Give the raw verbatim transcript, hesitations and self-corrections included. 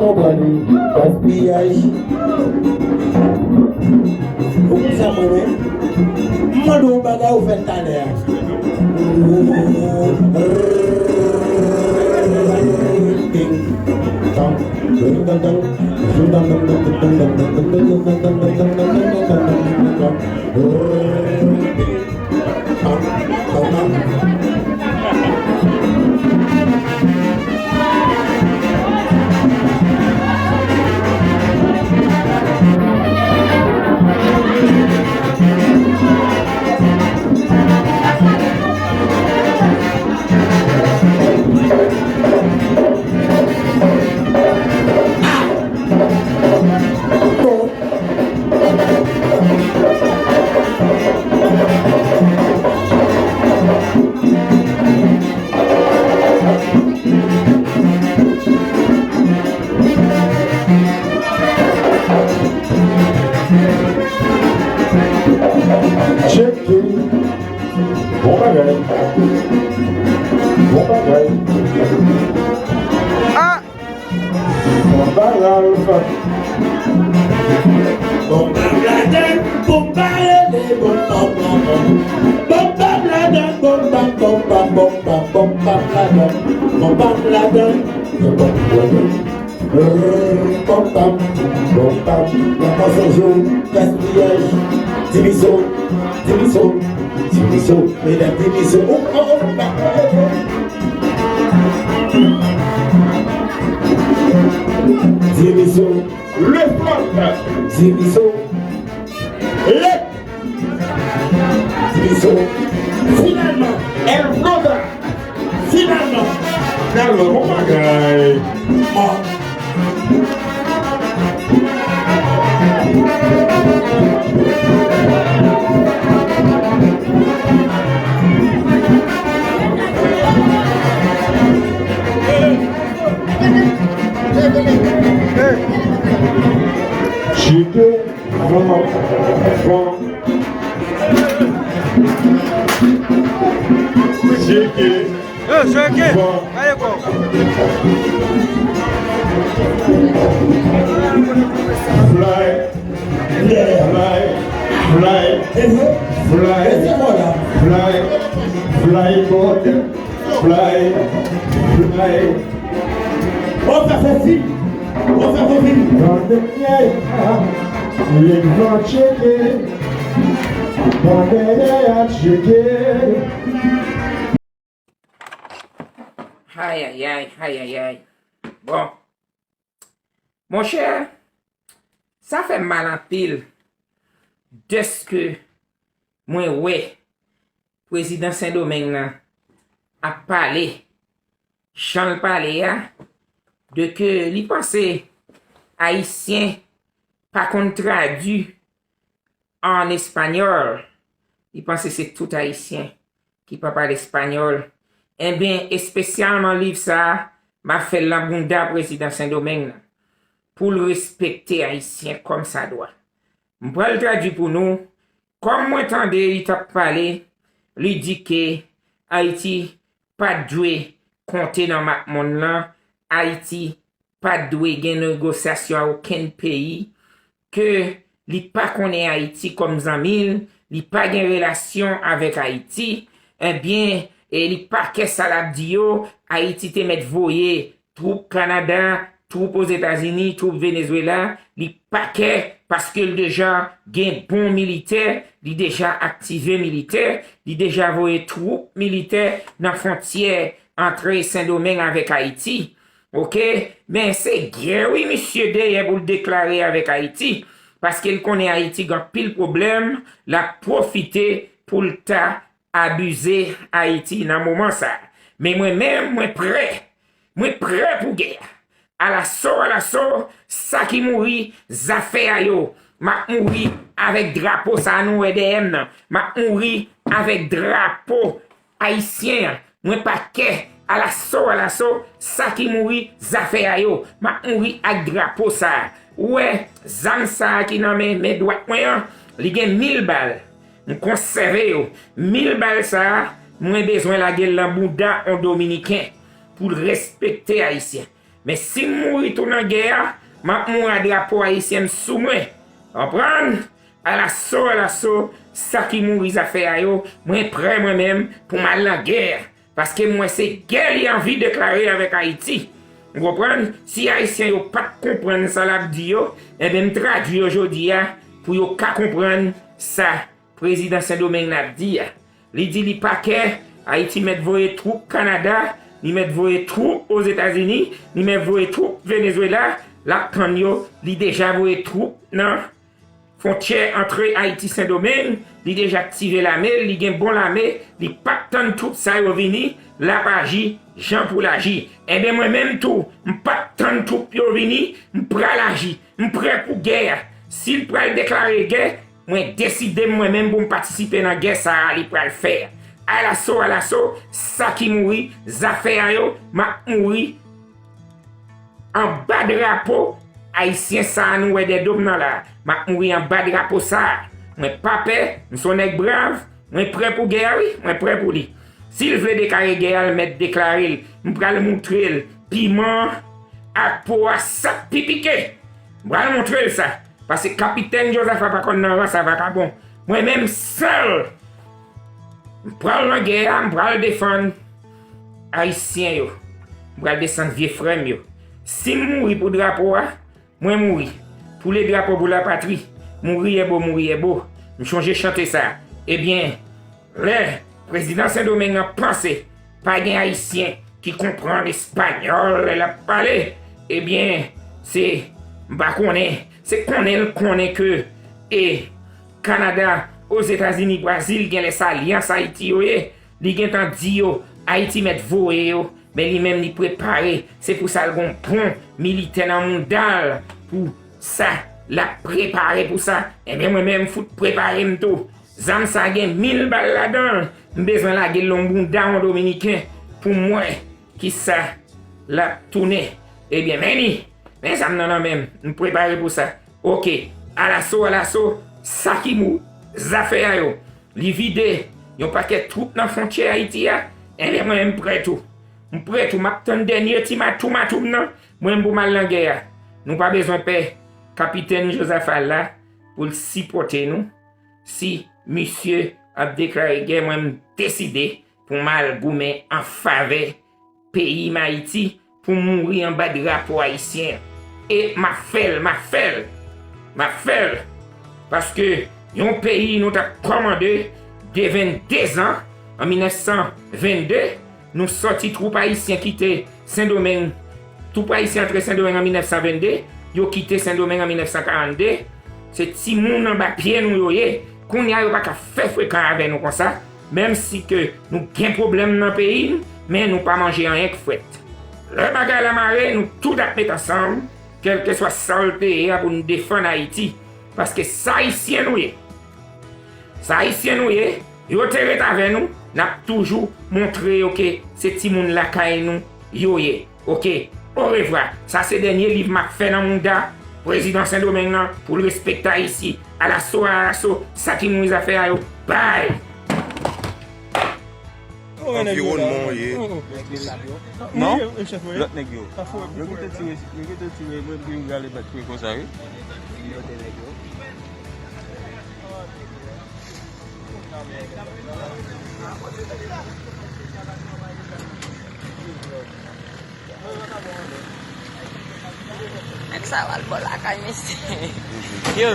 Konprann, gaspiyaj. Ou konn sa mwen menm? M mande w bagay ou fè l talè a. Tcheke. Bon bagay. Bon bagay. Ah! Sanba Ralph. Bon, pam ladan, bon, pa rele, bon, pam, pam, pam. Bon, pam ladan, bon, pam, bon, pam, bon, pam, bon, pam ladan. Bon, pam ladan, bon, pam, bon, pam. Pam, pam, pam, pam. Nan mwansonje, gaspiyaj. Diviso, diviso, diviso. Medam, diviso. Oh, oh, oh, oh, oh, oh. Diviso. Le flot. Diviso. Le Diviso. Finalman, El Flota. Finalman. Finalman, bon bagay. Bon. Tcheke. Van, van. Tcheke. Yo, tcheke. Van. Aye, kò. Fly. Fly. Fly. Fly. Fly. Fly. Fly. Fly. Ou fè fofil. Ou fè fofil. Tande byen. Lèk van tcheke. Ban dèyè a tcheke. Ayayay, ayayay. Bon. Monchè, sa fè m mal anpil dèske mwen wè prezidan Sendomeng nan ap pale, jan l pale a, de ke li panse Ayisyen pa konn tradui an espanyòl. Li panse se tout Ayisyen ki pa pale espanyòl. Enben, espesyalman liv sa a, m ap fè l nan bounda prezidan Sendomeng nan, pou l respekte Ayisyen kòmsadwa. M pral tradui pou nou. Kòm mwen tande li t ap pale, li di ke Ayiti pa t dwe konte nan map monn lan, Ayiti pa t dwe gen negosyasyon a okenn peyi, ke li pa konnen Ayiti kòm zanmi l, li pa gen relasyon avèk Ayiti, ebyen, e li pa kè sa l ap di yo, Ayiti te mèt voye twoup Kanada, twoup Ozetazini, twoup Venezwela, li pa kè paske l deja gen bon militè, li deja aktive militè, li deja voye twoup militè nan fwontyè antre Sendomeng avèk Ayiti. Oke? Men se gè wi misye dèyè pou l deklare avèk Ayiti, paske l konnen Ayiti gen anpil pwoblèm, l ap pwofite pou l ta abize Ayiti nan moman sa a. Men mwen menm, mwen prè. Mwen prè pou gè a. Alaso, alaso, sa ki mouri, zafè a yo. M ap mouri avèk drapo sa a nou wè dèyè m nan. M ap mouri avèk drapo ayisyen an. Mwen pa kè, alaso, alaso, sa ki mouri, zafè a yo. M ap mouri ak drapo sa a. Ou wè, zam sa a ki nan men, men dwat mwen an, li gen mil bal. M konsève yo. Mil bal sa a, mwen bezwen lage l nan bouda on Dominiken pou l respekte Ayisyen. Men si m mouri tou nan gè a, m ap mouri a drapo ayisyen m sou mwen. Konprann? Alaso, alaso, sa ki mouri zafè a yo, mwen prè mwen menm pou m al nan gè a. Paske m wè se gè li anvi deklare avèk Ayiti. Ou konprann? Si Ayisyen yo pa t konprann sa l ap di yo, enben m tradui yo jodi a pou yo ka konprann sa Prezidan Sendomeng la ap di a. Li di li pa kè, Ayiti mèt voye twoup Kanada, li mèt voye twoup Ozetazini, li mèt voye twoup Venezwela, l ap tann yo, li deja voye twoup nan fwontyè antre Ayiti Sendomeng, li deja aktive lame l, li gen bon lame, li p ap tann twoup sa yo vini, l ap aji jan pou l aji. Enben mwen menm tou, m p ap tann twoup yo vini, m pral aji, m prè pou gè a. Si l pral deklare gè, mwen deside m mwen menm pou m patisipe nan gè sa a li pral fè a. Alaso, alaso, sa ki mouri, zafè a yo, m ap mouri anba drapo ayisyen sa a nou wè dèyè do m nan la. M ap mouri anba drapo sa a. Mwen pa pè, m se yon nèg brav, mwen prè pou gè a wi, mwen prè pou li. Si l vle deklare gè a, l mèt deklare l. M pral moutre l piman ak po a sa k pi pike. M pral moutre l sa. Paske Kapitèn Joseph pa konn nan rans a vakabon. Mwen menm sèl, m pral nan gè a, m pral defann Ayisyen yo. M pral defann vye frè m yo. Si m mouri pou drapo a, mwen mouri. Pou le drapo, pou la patri. Mouri est beau, mouri est beau. M chonje chante sa. Ebyen, lè prezidan Sendomeng nan panse pa gen Ayisyen ki konprann espanyòl lè l ap pale, ebyen, se, m pa konnen, se konnen l konnen ke, e, Kanada, Ozetazini, Brazil, genlè se alyans Ayiti yo ye, li gentan di yo, Ayiti mèt voye yo, men li menm li prepare, se pou sa l gon bon militè nan mouda l, pou sa, l ap prepare pou sa, enben mwen menm m fout prepare m tou. Zam sa gen mil bal ladan l. M bezwen lage l nan mouda yon Dominiken pou m wè kisa l ap tounen. Ebyen, men li, men zam nan nan men m. M prepare pou sa. Oke. Alaso, alaso, sa ki mou, zafè a yo. Li vide yon pakèt twoup nan fwontyè Ayiti a. Ebyen, mwen, m prè tou. M prè tou. M ap tann dènye ti matou matou m nan. Mwen, m pou m al nan gè a. Nou pa bezwen pè. Kapitèn Jozafa la pou l sipòte nou. Si misye ap deklare gè, mwen m deside pou m al goumen an favè peyi m Ayiti, pou m mouri anba drapo ayisyen. E m ap fè l, m ap fè l, m ap fè l. Paske yon peyi nou t ap kòmande de vennde zan, an mil nèf san vennde, nou sòti twoup ayisyen kite Sendomeng. Twoup ayisyen antre Sendomeng an mil nèf san vennde, yo kite Sendomeng an mil nèf san karannde. Se timoun anba pye nou yo ye. Kounye a yo pa ka fè frekan avè nou konsa. Menm si ke nou gen pwoblèm nan peyi n, men nou pa manje anyen k frèt. Lè bagay la mare, nou tout ap met ansanm, kèlkeswa sa l te ye a pou nou defann Ayiti. Paske sa Ayisyen nou ye. Sa Ayisyen nou ye, yo te ret avè nou, n ap toujou montre yo ke se timoun lakay nou yo ye. Oke, orevwa. Sa se dènye liv m ap fè nan mouda prezidan Sendomeng nan pou l respekte Ayiti. Alaso, alaso, sa ki mouri zafè a yo. Bay! Anviwònman w ye. Non? Lòt nèg yo. Yo kite tire, yo kite tire, mwen di yo gale bat kwe konsa, wi. Nèg sa va al bò lakay misye. Yo.